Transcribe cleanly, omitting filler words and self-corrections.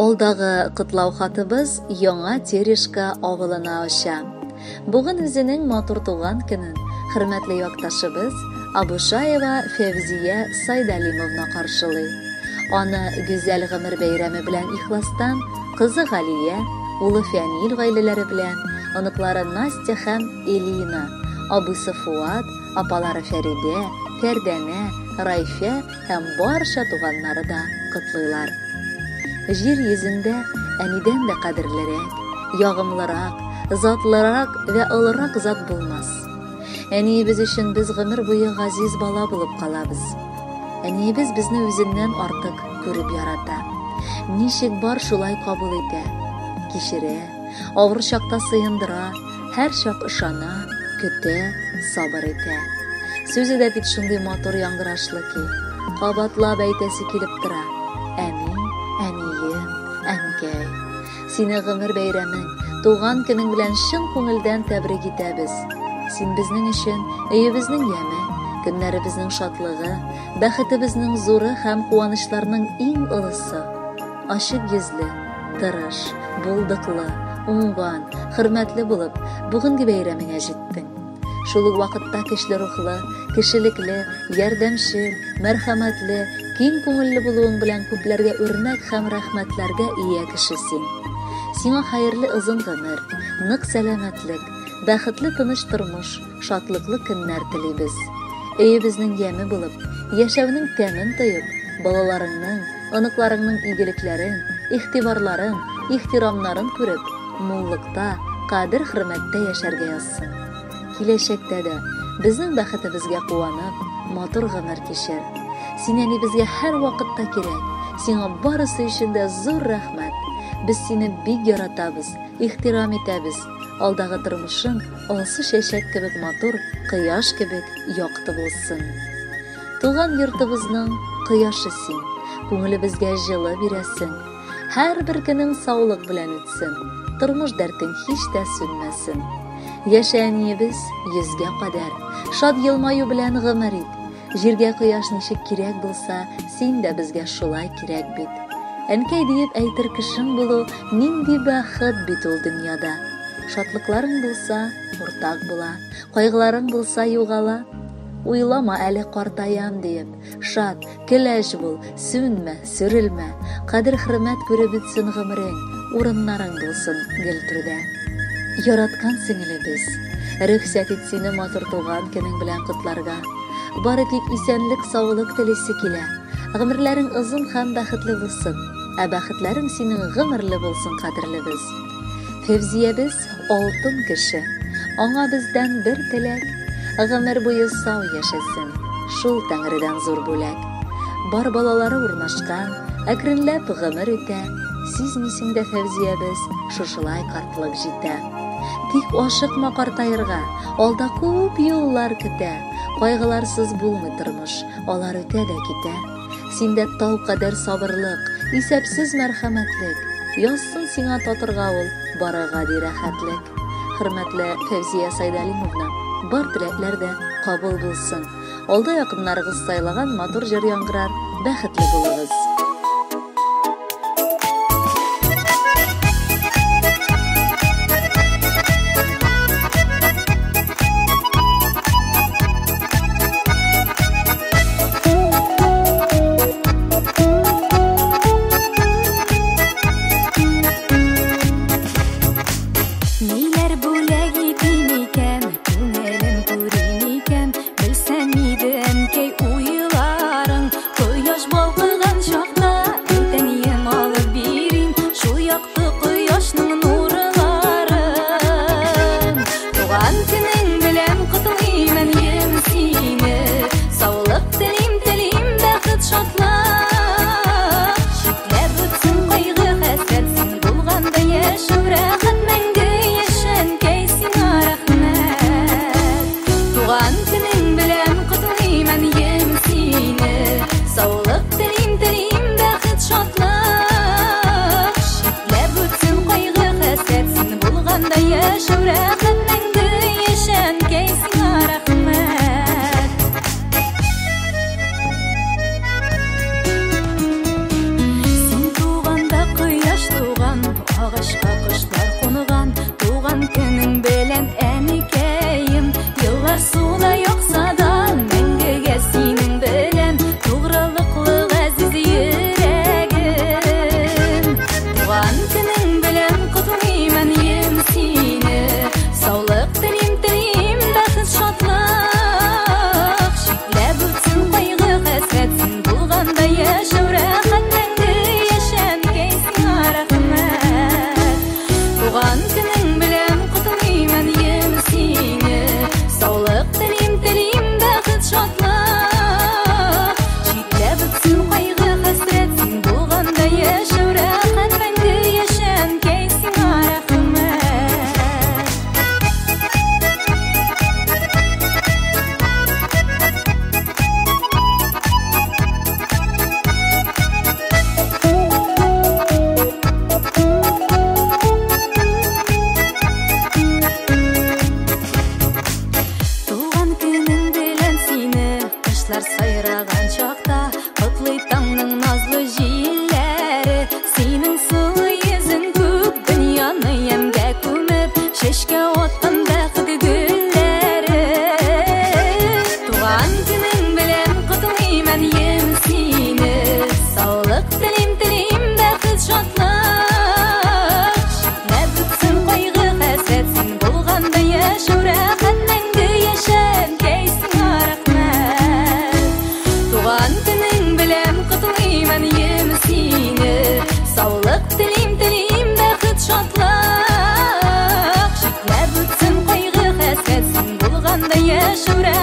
Алдагы котлау хатыбыз Яңа Терешка авылына оча. Бүген үзенең матур туган көнен хөрмәтле якташыбыз Абушаева Фәүзия Сайдалимовна каршылый. Аны гүзәл гомер бәйрәме белән ихластан кызы Галия, улы Фәнил гаиләләре белән, оныклары Настя һәм Элина, абыйсы Фуат, апалары Фәридә, Фәрдәнә, Райфә һәм барча туганнары да котлыйлар. Җир йөзендә әнидән дә кадерлерәк, ягымлырак, затлырак вә олырак зат булмас. Әниебез өчен без гомер буе газиз бала булып калабыз. Әниебез безне үзеннән артык күреп ярата. Ничек бар шулай кабул итә, кичерә, авыр чакта сыендыра, һәрчак ышана, көтә, сабыр итә. Сүзе дә бит шундый матур яңгырашлы ки, кабатлап әйтәсе килеп тора. Әни, әнием, әнкәй. Сине гомер бәйрәмең, туган көнең белән чын күңелдән тәбрик итәбез. Син безнең өчен өебезнең яме, көннәребезнең шатлыгы, бәхетебезнең зуры һәм куанычларның иң олысы. Ачык йөзле, тырыш, булдыклы, уңган, хөрмәтле булып, бүгенге бәйрәмеңә җиттең. Шул ук вакытта көчле рухлы, кешелекле, ярдәмчел, мәрхәмәтле, киң күңелле булуың белән күпләргә үрнәк һәм рәхмәтләргә ия кеше син. Сиңа хәерле озын гомер, нык сәламәтлек, бәхетле тыныч тормыш, шатлыклы көннәр телибез. Өебезнең яме булып, яшәүнең тәмен тоеп, балаларыңның, оныкларыңның игелекләрен, игътибарларын, ихтирамнарын күреп, муллыкта, кадер-хөрмәттә яшәргә язсын. Киләчәктә дә безнең бәхетебезгә куанып, матур гомер кичер. Син әни безгә һәрвакытта кирәк. Сиңа барысы өчен дә зур рәхмәт. Без сине бик яратабыз, ихтирам итәбез. Алдагы тормышың алсу чәчәк кебек матур, кояш кебек якты булсын. Туган йортыбызның кояшы син, күңелебезгә җылы бирәсең. Һәрбер көнең саулык белән үтсен, тормыш дәртең һич тә сүнмәсен. Яшә, әниебез, йөзгә кадәр, шат елмаю белән гомер ит. Җиргә кояш ничек кирәк булса, син дә безгә шулай кирәк бит. Әнкәй диеп әйтер кешең булу нинди бәхет бит ул дөньяда. Шатлыкларың булса, уртак була, кайгыларың булса, югала. Уйлама әле картаям диеп, шат, көләч бул, сүнмә, сүрелмә. Кадер-хөрмәт күреп үтсен гомерең, урыннарың булсын гел түрдә. Яраткан сеңелебез, рөхсәт ит сине матур туган көнең белән котларга. Бары тик исәнлек-саулык телисе килә. Гомерләрең озын һәм бәхетле булсын, ә бәхетләрең синең гомерле булсын, кадерлебез. Фәүзиябез алтын кеше. Аңа бездән бер теләк, гомер буе сау яшәсен. Шул Тәңредән зур бүләк. Бар балалары урнашкан, әкренләп гомер үтә. Сизмисең дә, Фәүзиябез, шушылай картлык җитә. Тик ашыкма картаерга, алда күп юллар көтә. Кайгыларсыз булмый тормыш, алар үтә дә китә. Синдә тау кадәр сабырлык, исәпсез мәрхәмәтлек. Язсын сиңа татырга ул бары гади рәхәтлек. Хөрмәтле Фәүзия Сайдалимовна, бар теләкләр дә кабул булсын. Алда якыннарыгыз сайлаган матур җыр яңгырар, бәхетле булыгыз. Ниләр бүләк итим икән, күңелем күрим икән, белсәм иде, әнкәй, уйларың, кояш балкыган чак. Сайраган чакта котлый таңның назлы җилләре. Синең сылу йөзең күк дөньяны ямьгә күмеп, чәчкә аткан бәхет гөлләре. Туган көнең белән котлыйм, әнием, сине. Саулык телим, телим бәхет, шатлык. Читләп үтсен кайгы, хәсрәт, син булганда яшәү рәхәт, мәңге яшә, әнкәй, сиңа рәхмәт. Туган көнең белән котлыйм, әнием, сине. Саулык телим, телим бәхет, шатлык. Читләп үтсен кайгы, хәсрәт, син булганда яшәү рәхәт.